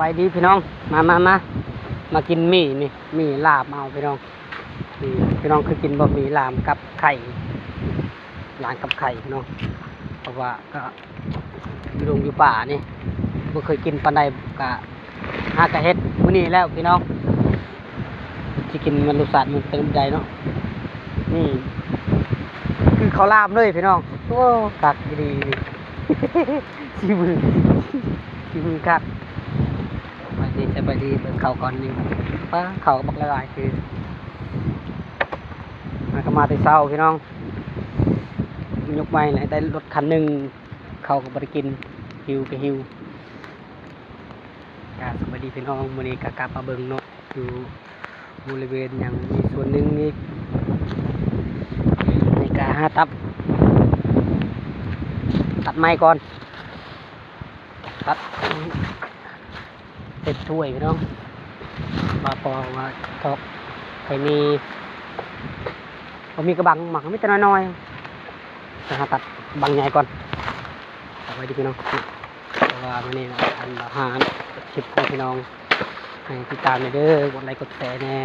ໄປດີພີ່ນ້ອງ ມາ ມາ ມາ ມາກິນໝີ່ນີ້ ໝີ່ລາມເອົາພີ່ນ້ອງ. ນີ້ພີ່ນ້ອງເຄີຍກິນບໍ່ ໝີ່ລາມກັບໄຂ່ ລາມກັບໄຂ່ເນາະ. ເພາະວ່າກໍຢູ່ດົງຢູ່ປ່ານີ້ ບໍ່ເຄີຍກິນປານໃດ ກະຫາກະເຮັດມື້ນີ້ແລ້ວພີ່ນ້ອງ ຊິກິນມັນລົດຊາດມັນເປັນແບບໃດເນາະ. ນີ້ຄືເຂົ້າລາມເລີຍພີ່ນ້ອງ. ໂອ້ ຄັກອີ່ຫຼີນີ້ ສີມື ສີມືຄັກ. ສະບາຍດີ ສະບາຍດີ ເບິ່ງເຂົ້າກ່ອນນີ້. ປ້າ ເຂົ້າບັກຫຼາຍໆ ຄື ຫາກະມາແຕ່ເຊົ້າພີ່ນ້ອງ ຍົກໄມ້ແຫຼະ ໄດ້ລົດຄັນໜຶ່ງ ເຂົ້າກໍບໍ່ໄດ້ກິນ ຫິວກໍຫິວ. ກະສະບາຍດີພີ່ນ້ອງ ມື້ນີ້ກະກັບມາເບິ່ງເນາະ ຢູ່ບໍລິເວນຫຍັງ ມີສວນໜຶ່ງນີ້ ນີ້ກະຫາຕັດ ຕັດໄມ້ກ່ອນ ຕັດ ເຮັດຖ້ວຍພີ່ນ້ອງ ວ່າພໍວ່າທອກ ໃຜມີ ບໍ່ມີກະບັງ ມັກມີແຕ່ນ້ອຍໆ ຈະຫາຕັດບັງໃຫຍ່ກ່ອນ. ສະບາຍດີພີ່ນ້ອງ ເພາະວ່າມື້ນີ້ອັນຫາເຮັດຄລິບໃຫ້ພີ່ນ້ອງ ໃຫ້ຕິດຕາມແດ່ເດີ ກົດໄລກົດແຊແດ່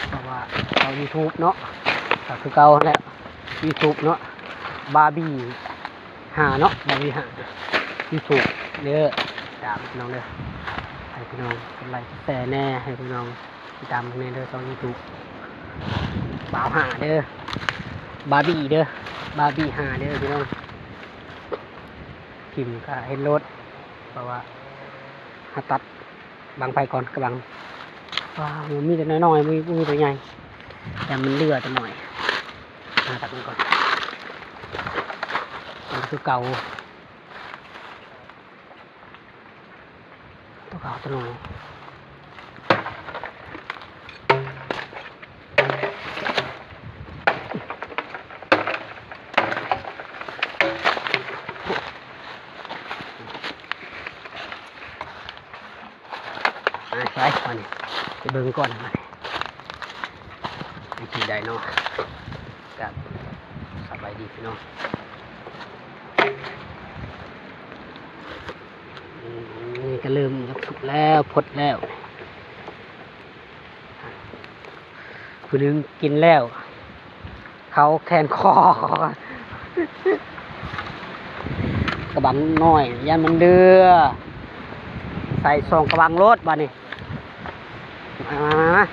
ເພາະວ່າເຂົ້າຢູທູບເນາະ ກໍຄືເກົ່າຫັ້ນແຫຼະ ຢູທູບເນາະ ບາບີ ຫ້າເນາະ ບາບີຫ້າ ຢູທູບເດີ ຕາມພີ່ນ້ອງເດີ ໃຫ້ພີ່ນ້ອງກົດໄລກົດແຊແດ່ ໃຫ້ພີ່ນ້ອງຕິດຕາມເບິ່ງແດ່ເດີ ຊ່ອງຢູທູບ ບ່າວຫ້າເດີ ບາບີເດີ ບາບີຫ້າເດີພີ່ນ້ອງ. ຖິ້ມກະເຫັນໂລດ ເພາະວ່າຫາຕັດບັງໄຟກ່ອນ ກະບັງ ວ້າວ ມັນມີແຕ່ນ້ອຍໆ ບໍ່ມີ ບໍ່ມີໂຕໃຫຍ່ ແຕ່ມັນເຫຼືອໂຕນ້ອຍ. ຫາຕັດມັນກ່ອນ ມັນຄືເກົ່າ ໂຕເກົ່າໂຕນ້ອຍ. ໄປ ໄປ ບາດນີ້ ໄປເບິ່ງກ່ອນ ບາດນີ້ ວິທີໃດເນາະ ກະສະບາຍດີພີ່ນ້ອງ. ອືມ ນີ້ກະເລີ່ມຈະສຸກແລ້ວ ພົດແລ້ວ. ຜູ້ໜຶ່ງກິນແລ້ວ ເຂົ້າແຂນຄໍ ກະບັງນ້ອຍ ຢ້ານມັນເຫຼືອ ໃສ່ສອງກະບັງໂລດບາດນີ້. ມາ ມາ ມາ ມາ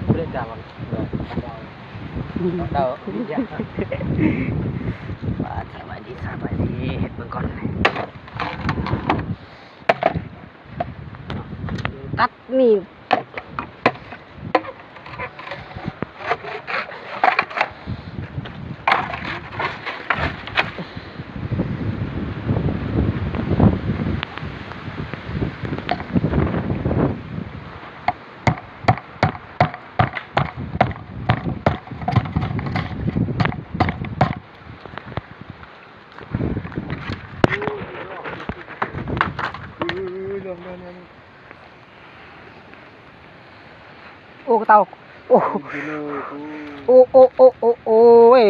ຜູ້ໃດກະບັງ ເອີ ເອົາ ເອົາ ເອົາ ສະບາຍດີ ສະບາຍດີ ເຮັດເບິ່ງກ່ອນ. ຕັດນີ້ ໂອ້ ກະເຕົາ ໂອ້ ໂອ້ ໂອ້ ໂອ້ ໂອ້ຍ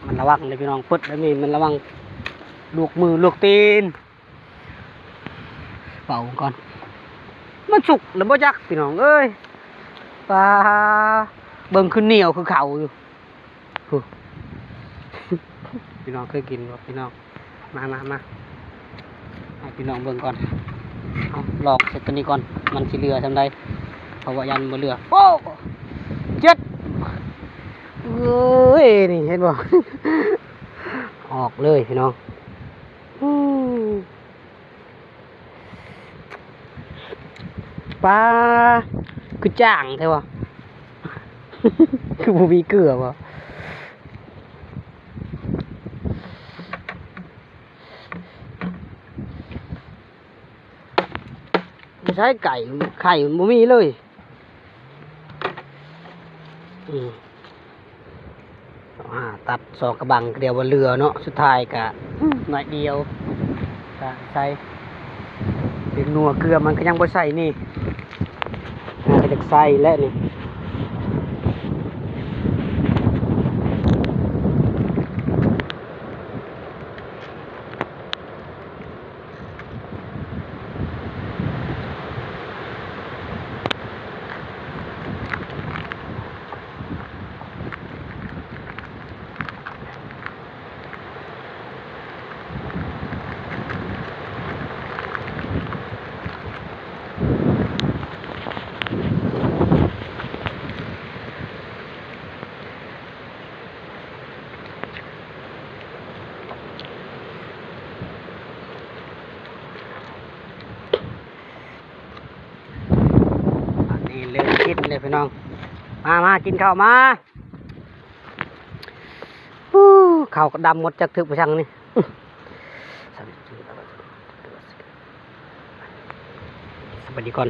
ມັນລະວັງເດ້ພີ່ນ້ອງ ປຶດແບບນີ້ມັນລະວັງ ລວກມືລວກຕີນ. ເປົ່າກ່ອນ ມັນສຸກແລ້ວບໍ່ຈັກພີ່ນ້ອງເອີຍ ປາ ເບິ່ງຄືໜຽວຄືເຂົ້າຢູ່. ຜູ້ ພີ່ນ້ອງເຄີຍກິນບໍ່ພີ່ນ້ອງ? ມາ ມາ ມາ ໃຫ້ພີ່ນ້ອງເບິ່ງກ່ອນ ເອົາ ລອງໃສ່ໂຕນີ້ກ່ອນ ມັນຊິເຫຼືອສ່ຳໃດ ເພາະວ່າຢ້ານບໍ່ເຫຼືອ. ໂອ້ ເຈັດ ເອີຍ ນີ້ເຫັນບໍ່ ອອກເລີຍພີ່ນ້ອງ. ອືມ ປາ ຄືຈ້າງແທ້ວະ ຄືບໍ່ມີເກືອວະ. ຢູ່ໃສໄກ່ ໄຂ່ມັນບໍ່ມີເລີຍ. ອືມ ເອົາຫາຕັດສອງກະບັງ ດຽວວ່າເຫຼືອເນາະ ສຸດທ້າຍກະ ອືມ ໜ້ອຍດຽວກະໃສ່ ເປັນນົວເກືອມັນກະຍັງບໍ່ໃສ່ນີ້ ຫາກະຢາກໃສ່ແຫຼະນີ້. ນີ້ແຫຼະພີ່ນ້ອງ ມາ ມາກິນເຂົ້າມາ. ອູ້ ເຂົ້າກໍດຳໝົດ ຈັກຖືກບໍ່ຊັງນີ້. ສະບາຍດີກ່ອນ.